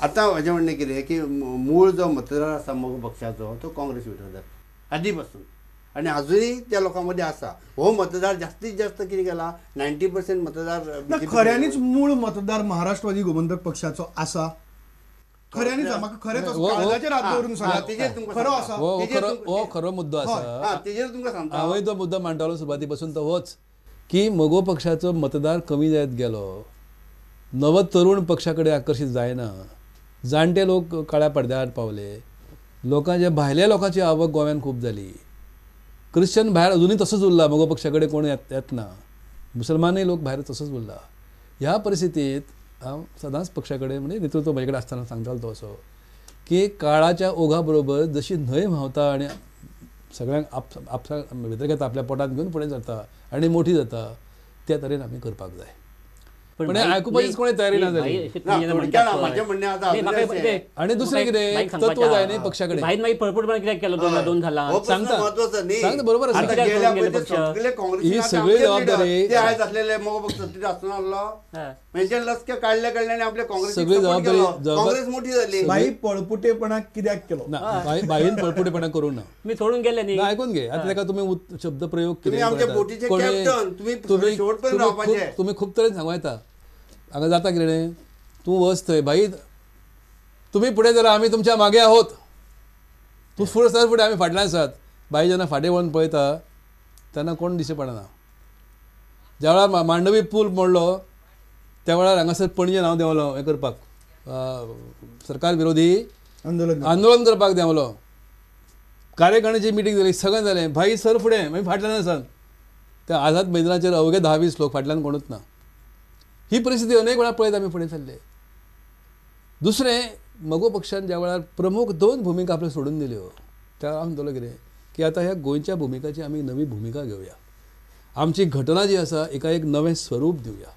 आतां म्हजें म्हणणें कितें की मूळ जो मतदार आसा मगो पक्षाचो तो काँग्रेस विरोधात आदी पासून आनी आजुनूय त्या लोकां मदीं आसा. हो मतदार जास्तीत जास्त कितें केला 90% मतदार. खऱ्यांनीच मूळ मतदार महाराष्ट्रवादी गोमंतक पक्षाचो आसा खऱ्यांनीच, म्हाका खरेंच काळजाचेर हात दवरून सांगा, खरो आसा हो खरो मुद्दो आसा. तेजेर तुमकां सांगता, हांवें तो मुद्दो मांडटालो सुरवाती पासून, तो होच की मगो पक्षाचो मतदार कमी जायत गेलो, नव तरुण पक्षा कडेन आकर्शीत जायना, जाणटे लोक काळ्या पडद्यार पावले, लोकांच्या भायल्या लोकांची आवक गोव्यान खूब जाली, क्रिश्चन भायर अजुनूय तसोच उरला, मगो पक्षा कडेन कोण येतना, मुसलमानूय लोक भायर तसोच उरला. ह्या परिस्थितींत हांव सदांच पक्षा कडेन म्हणजे नेतृत्व म्हजे कडेन आसतना सांगतालो तो असो की काळाच्या ओघा बरोबर जशी न्हंय व्हांवता आनी सगळ्यांक आपसा भितर घेता, आपल्या पोटांत घेवन फुडें सरता आनी मोठी जाता, त्या तरेन आमी करपाक जाय. पण आयकुपाचीच कोणी तयारी ना जाली. आनी दुसरें कितें तत्व जाय न्ही पक्षा कडेन. सांगता सांगता बरोबर आसा. ही सगळी जबाबदारी सगळी जबाबदारी बाई पळपुटेपणा कित्याक केलो ना, बाईन पळपुटेपणा करूं ना, मी सोडून गेले न्ही. आयकून घे आतां ताका तुमी शब्द प्रयोग तुमी खूब तरेन सांगू येता. हांगा जाता कितें तूं वच थंय भाई, तुमी फुडें जाल्यार आमी तुमच्या मागे आहोत, तूं फुडें सर फुडें आमी फाटल्यान आसात. बाई जेन्ना फाटीं वळून पळयता तेन्ना कोण दिश्टी पडना. ज्या वेळार मांडवी पूल मोडलो त्या वेळार हांगासर पणजे हांव देंवलो हें करपाक, सरकार विरोधी आंदोलन करपाक देंवलो, कार्यकारिणीची मिटींग जाली, सगळें जालें, भाई सर फुडें मागीर फाटल्यान आसात. त्या आझाद मैदानाचेर अवघे 10-20 लोक, फाटल्यान कोणूच ना. ही परिस्थिती अनेक वेळा पळयत आमी फुडें सरले. दुसरें, मगो पक्षान ज्या वेळार प्रमुख 2 भुमिका आपल्यो सोडून दिल्यो त्या वेळार म्हणटलो कितें की आतां ह्या गोंयच्या भुमिकाची आमी नवी भुमिका घेवया, आमची घटना जी आसा हिका एक नवें स्वरूप दिवया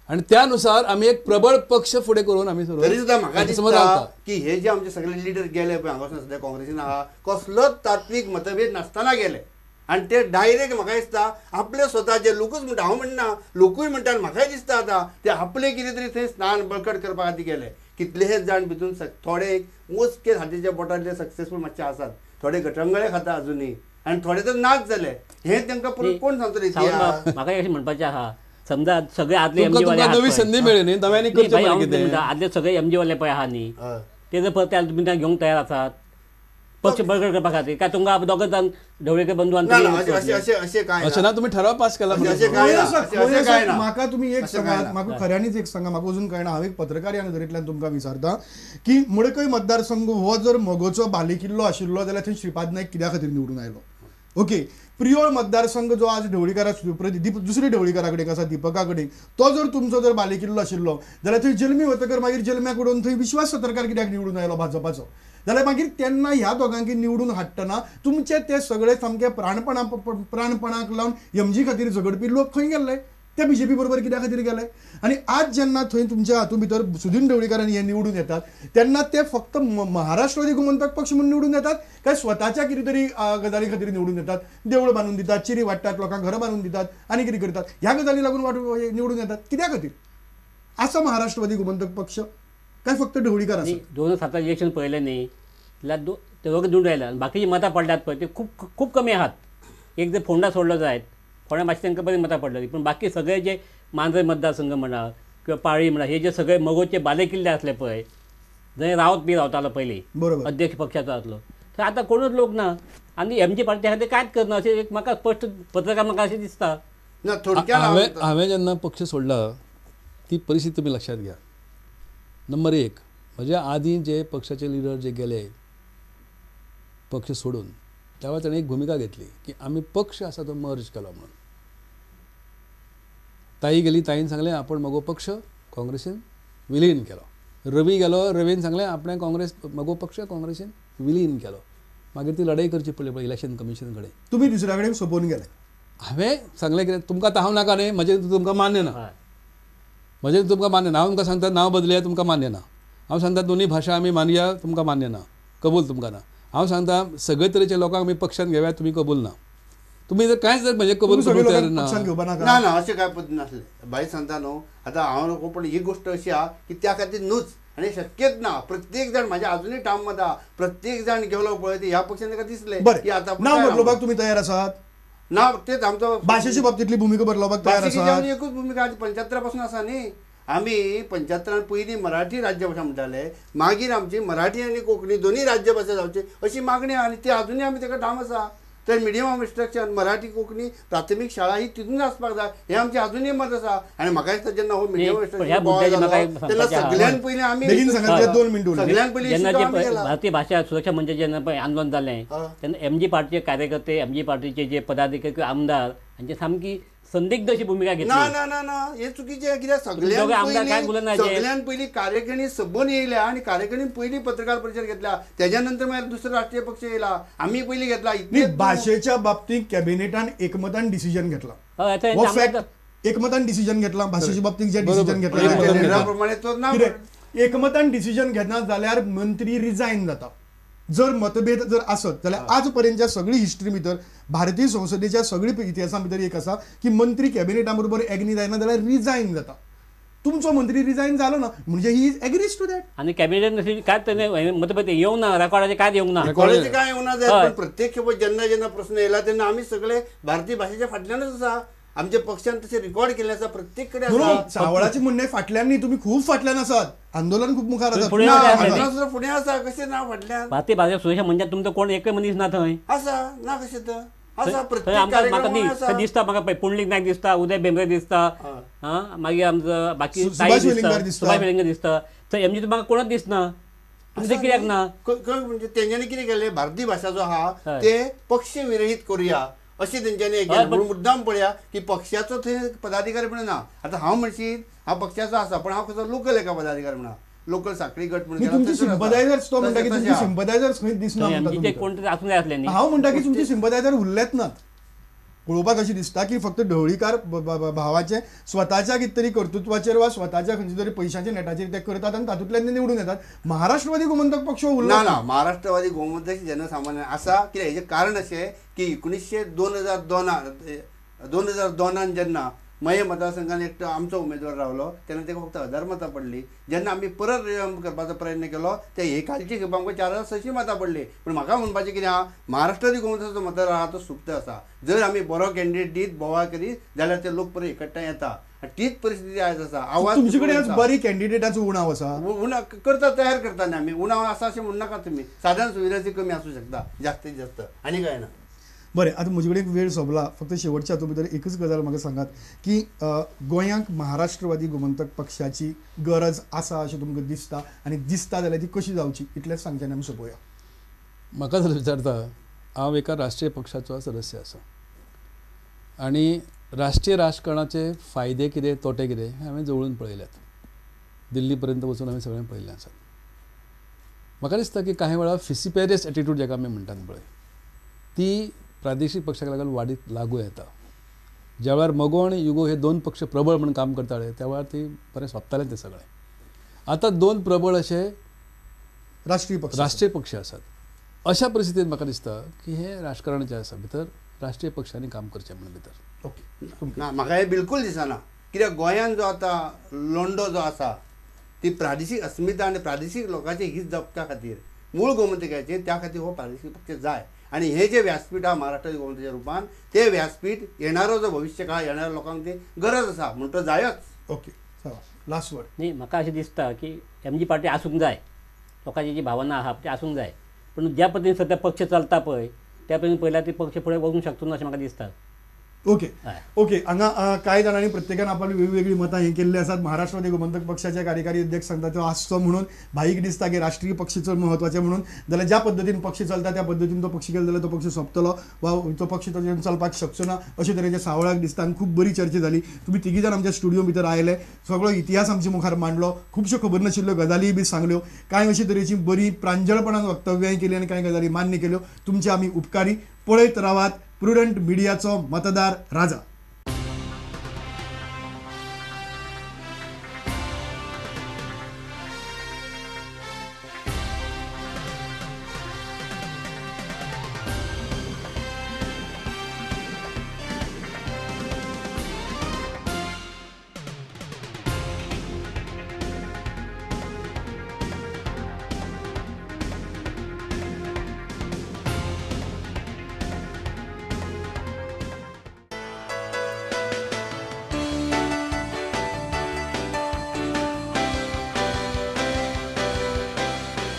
आनी त्या नुसार आमी एक प्रबळ पक्ष फुडें करून आमी तरी सुद्दां म्हाका दिसता की हे जे आमचे सगळे लिडर गेले पळय हांगासून सद्या काँग्रेसीन आहा, कसलोच तात्वीक मतभेद नासतना गेले आनी ते डायरेक्ट म्हाका दिसता आपले स्वताचे लोकूच म्हणटा, हांव म्हणना लोकूय म्हणटा, म्हाकाय दिसता आतां ते आपले कितें तरी थंय स्थान बळकट करपा खातीर गेले. कितलेशेच जाण भितून थोडे एक मोजके हातीच्या बोटार सक्सेसफूल मातशे आसात, थोडे गटंगळे खाता अजुनूय आनी थोडे तर नाच जाले. हें तांकां परत कोण सांगतलो? म्हाका अशें म्हणपाचें आहा, समजा सगळे आदले नवी संदी मेळ्ळी न्ही, नव्यांनी करचें, आदले सगळे एमजी वाले पळय आहा न्ही, ते जर परत तुमी घेवंक तयार आसात पक्ष बळकट करपा खातीर, काय तुमकां दोग जाण ढवळीकर बंधू अशें ना? तुमी ठराव पास केला. म्हाका तुमी एक सांगात, म्हाका खऱ्यांनीच एक सांगा, म्हाका अजून कळना, हांव एक पत्रकार ह्या नदरेंतल्यान तुमकां विचारता की मडकय मतदारसंघ हो जर मगोचो बालेकिल्लो आशिल्लो जाल्यार थंय श्रीपाद नायक कित्या खातीर निवडून आयलो? ओके, प्रियोळ मतदारसंघ जो आज ढवळीकारा दुसरी ढवळीकारा कडेन आसा, दीपका कडेन, तो जर तुमचो जर बालेकिल्लो आशिल्लो जाल्यार थंय जल्मी वतकर मागीर जल्म्याक उडोवन थंय विश्वास सतरकार कित्याक निवडून आयलो भाजपाचो? जाल्यार मागीर तेन्ना ह्या दोगांकी निवडून हाडटना तुमचे ते सगळे सामके प्राणपणाक लावन एमजी खातीर झगडपी लोक खंय गेल्ले? ते बीजेपी बरोबर कित्या खातीर गेले? आनी आज जेन्ना थंय तुमच्या हातूंत भितर सुदीन ढवळीकारान हे निवडून येतात तेन्ना ते फक्त महाराष्ट्रवादी गोमंतक पक्ष म्हणून निवडून येतात काय स्वताच्या कितें तरी गजाली खातीर निवडून येतात? देवळ बांदून दितात, चिरी वाडटात, लोकांक घरां बांदून दितात आनी कितें करतात, ह्या गजाली लागून निवडून येतात कित्या खातीर आसा महाराष्ट्रवादी गोमंतक पक्ष काय फक्त ढवळीकार आसा? 2007 इलेक्शन पळयलें न्ही जाल्यार ते दोग निवडून आयले, बाकीची मतां पडल्यात पळय ते खूब खूब कमी आहात. एक जर फोंडा सोडलो जायत, फोंडा मातशें तांकां बरी मतां पडलेली, पूण बाकी सगळे जे मांद्रे मतदारसंघ म्हणा किंवा पाळी म्हणा, हे जे सगळे मगोचे बालेकिल्ले आसले पळय, जंय रावत बी रावतालो पयलीं, बरोबर, अध्यक्ष पक्षाचो आसलो, थंय आतां कोणूच लोक ना आनी एमजी पार्टी खातीर कांयच करना अशें एक म्हाका स्पश्ट पत्रकार म्हाका अशें दिसता. ना, थोडक्यात हांवें जेन्ना पक्ष सोडला ती परिस्थिती तुमी लक्षांत घ्या. नंबर 1, म्हज्या आदीं जे पक्षाचे लिडर जे गेले पक्ष सोडून, त्या वेळार ताणें एक भुमिका घेतली की आमी पक्ष आसा तो मर्ज केलो म्हणून. ताई गेली, ताईन सांगलें आपण मगो पक्ष काँग्रेसीन विलीन केलो. रवी गेलो, रवीन सांगलें आपणें काँग्रेस मगो पक्ष काँग्रेसीन विलीन केलो. मागीर ती लढाई करची पडली पळय इलेक्शन कमिशन कडेन. तुमी दुसऱ्या कडेन सोपोवन गेले. हांवें सांगलें कितें तुमकां आतां हांव नाका न्ही, म्हजें तुमकां मान्य ना, म्हजें तुमकां मान्य ना. हांव तुमकां सांगता नांव बदलया, तुमकां मान्य ना. हांव सांगता दोनी भाशा आमी मानया, तुमकां मान्य ना, कबूल तुमकां ना. हांव सांगता सगळे तरेच्या लोकांक आमी पक्षान घेवया, तुमी कबूल ना. तुमी जर कांयच जर म्हणजे कबूल करूंक तयार ना. ना ना, अशें कांय पद्दत नासलें. बाई सांगता न्हू आतां हांव नको, पण ही गोश्ट अशी आहा की त्या खातीर न्हूच आनी शक्यच ना. प्रत्येक जाण म्हाज्या अजुनूय ठाम मत आहा, प्रत्येक जाण गेलो पळय ह्या पक्षान ताका दिसलें की आतां नांव बदलोवपाक तुमी तयार आसात ना, तेच आमचो भाशेच्या बाबतींतली भुमिका बदलोवपाक तयार आसा. एकूच भुमिका 75 पासून आसा न्ही. आमी 75 पयलीं मराठी राज्यभाशा म्हणटाले, मागीर आमची मराठी आनी कोंकणी दोनूय राज्यभाशा जावची अशी मागणी आहा आनी ती आजुनूय आमी ताका ठाम आसा. तर medium of instruction Marathi Konkani प्राथमीक शाळा ही तितून आसपाक जाय हें आमचें आजुनूय मत आसा. आनी म्हाका दिसता जेन्ना हो मिडियम ऑफ इन्स्ट्रक्शन तेन्ना सगळ्यान पयलीं आमी सगळ्यान पयलीं भारतीय भाशा सुरक्षा म्हणजे जेन्ना पळय आंदोलन जालें तेन्ना एमजी पार्टीचे कार्यकर्ते, एमजी पार्टीचे जे पदाधिकारी किंवा आमदार हांचे सामकी संदिग्ध अशी भूमिका घेतली. ना ना ना ना, हे चुकीचें. कित्याक सगळ्यान पयलीं कार्यकारिणी सबंद येयल्या आनी कार्यकारिणी पयलीं पत्रकार परिशद घेतल्या, तेज्या नंतर मागीर दुसरो राष्ट्रीय पक्ष येयला, आमी पयलीं घेतला. भाशेच्या बाबतींत कॅबिनेटान एकमतान डिसिजन घेतला, एकमतान डिसिजन घेतला भाशेच्या बाबतींत जे डिसिजन घेतला एकमतान डिसिजन घेतना जाल्यार मंत्री रिजायन जाता. जर मतभेद जर आसत जाल्यार आज पर्यंतच्या सगळी हिस्ट्री भितर भारतीय संसदेच्या सगळी इतिहासा भितर एक आसा की मंत्री कॅबिनेटा बरोबर एग्री जायना जाल्यार रिजायन जाता. तुमचो मंत्री रिजायन जालो ना म्हणजे he is agrees to that. आनी कॅबिनेट काय मतभेद येवंक ना, रेकॉर्डाचे काय येवंक ना, रेकॉर्डाचे काय येवंक ना जाय. पण प्रत्येक खेपो जेन्ना जेन्ना प्रश्न येयला तेन्ना आमी सगळे भारतीय भाशेच्या फाटल्यानच आसा. आमच्या पक्षान तशें रिकॉर्ड केल्लें आसा प्रत्येक कडेन. सावळाचें म्हणणें फाटल्यान न्ही, तुमी खूब फाटल्यान आसात, आंदोलन खूब मुखार आसा, आंदोलन फुडें आसा. कशें ना फाटल्यान? भारतीय भाशा सुरक्षा म्हणजे तुमचो कोण एकय मनीस ना थंय आसा ना, कशें तर आसा प्रत्येक दिसता. म्हाका पुंडलीक नायक दिसता, उदय भेंब्रे दिसता, मागीर आमचो बाकी सुभाष वेलिंगकर दिसता. थंय एमजी म्हाका कोणच दिसना. तुमचें कित्याक ना? म्हणजे तेंच्यांनी कितें केलें, भारतीय भाशा जो आहा ते पक्ष विरहीत करुया अशें तेंच्यांनी केलें. म्हणून मुद्दाम पळया की पक्षाचो थंय पदाधिकारी म्हणून ना. आतां हांव म्हणशीत हांव पक्षाचो आसा, पण हांव कसो लोकल एका पदाधिकारी म्हणा, लोकल साखळी गट म्हणून. तुमचे सिंपथायझर्स तो म्हणटा की तुमचे सिंपथायझर्स खंय दिसना. कोण तरी आसूंक जाय आसले न्ही. हांव म्हणटा की तुमचे सिंपथायझर उरलेच नात. पळोवपाक अशें दिसता की फक्त ढवळीकार भावाचे स्वताच्या कितें तरी कर्तृत्वाचेर वा स्वताच्या खंयच्या तरी पयशांच्या नेटाचेर ते करतात आनी तातूंतल्यान ते निवडून येतात. महाराष्ट्रवादी गोमंतक पक्ष उरला ना. महाराष्ट्रवादी गोमंतक जनसामान्य आसा. कित्याक हेजें कारण अशें की 2002 जेन्ना मये मतदारसंघान एकटो आमचो उमेदवार रावलो तेन्ना ताका फक्त 1000 मतां पडली. जेन्ना आमी परत रिव्हॅम्प करपाचो प्रयत्न केलो ते हे कालची खेप आमकां 4600 मतां पडली. पूण म्हाका म्हणपाचें कितें आहा, महाराष्ट्रवादी गोमंतकाचो मतदार आहा तो सुप्त आसा. जर आमी बरो कॅन्डिडेट दीत बोवाळ करीत जाल्यार ते लोक परत एकठांय येता. आनी तीच परिस्थिती आयज आसा. आवाज तुमचे कडेन आज बरी कॅन्डिडेटाचो उणाव आसा. उणाव करता, तयार करता न्ही आमी. उणाव आसा अशें म्हणनाका तुमी, साधन सुविधाची कमी आसूं शकता जास्तीत जास्त, आनी कांय ना. बरें, आतां म्हजे कडेन वेळ सोंपला. फक्त शेवटच्या हातूंत भितर एकूच गजाल म्हाका सांगात की गोंयांक महाराष्ट्रवादी गोमंतक पक्षाची गरज आसा अशें तुमकां दिसता आनी दिसता जाल्यार ती कशी जावची, इतलेंच सांगचें आमी सोंपोवया. म्हाका जर विचारता, हांव एका राष्ट्रीय पक्षाचो सदस्य आसा आनी राष्ट्रीय राजकारणाचे फायदे कितें तोटे कितें हें हांवें जवळून पळयल्यात. दिल्ली पर्यंत वचून हांवें सगळें पळयल्लें आसा. म्हाका दिसता की कांय वेळार फिसिपेरियस एटिट्यूड जाका आमी म्हणटात पळय, ती प्रादेशीक पक्षाक लागून वाडीत लागू येता. ज्या वेळार मगो आनी युगो हे दोन पक्ष प्रबळ म्हणून काम करताले त्या वेळार ती बरें सोंपतालें तें सगळें. आतां दोन प्रबळ अशे राष्ट्रीय पक्ष आसात. अशा परिस्थितीत म्हाका दिसता की हें राजकारण जें आसा भितर राष्ट्रीय पक्षांनी काम करचें म्हणून भितर. ओके, ना म्हाका हें बिलकूल दिसना. कित्याक गोंयांत जो आतां लोंडो जो आसा ती प्रादेशीक अस्मिता आनी प्रादेशीक लोकांचे हित जपपा खातीर मूळ गोमंतकाचे त्या खातीर हो प्रादेशीक पक्ष जाय. आनी हे जे व्यासपीठ आहा महाराष्ट्र गोमंतकाच्या रुपान, ते व्यासपीठ येणारो जो भविश्य काळ येणाऱ्या लोकांक ती गरज आसा म्हण तो जायच. Okay, last word. न्ही, म्हाका अशें दिसता की एमजी पार्टी आसूंक जाय, लोकांची जी भावना आहा ती आसूंक जाय. पूण ज्या पद्दतीन सद्या पक्ष चलता पळय त्या पद्दतीन पळयल्यार ती पक्ष फुडें वचूंक शकतो ना अशें म्हाका दिसता. ओके ओके, हांगा कांय जाणांनी प्रत्येकान आपली वेगवेगळी मतां हें केल्लीं आसात. महाराष्ट्रवादी गोमंतक पक्षाचे कार्यकारी अध्यक्ष सांगता तो आसचो म्हणून, भाईक दिसता की राष्ट्रीय पक्ष चड म्हत्वाचें म्हणून, जाल्यार ज्या पद्दतीन पक्ष चलता त्या पद्दतीन तो पक्ष गेलो जाल्यार तो पक्ष सोंपतलो वा तो पक्ष ताजेर चलपाक शकचो ना अशे तरेचे सावळाक दिसता. आनी खूब बरी चर्चा जाली. तुमी तिगी जाण आमच्या स्टुडियो भितर आयले, सगळो इतिहास आमच्या मुखार मांडलो, खुबश्यो खबर नाशिल्ल्यो गजाली बी सांगल्यो, कांय अशे तरेची बरी प्रांजळपणान वक्तव्यांय केली आनी कांय गजाली मान्य केल्यो. तुमचे आमी उपकारी. पळयत रावात प्रुडंट मिडियाचो मतदार राजा.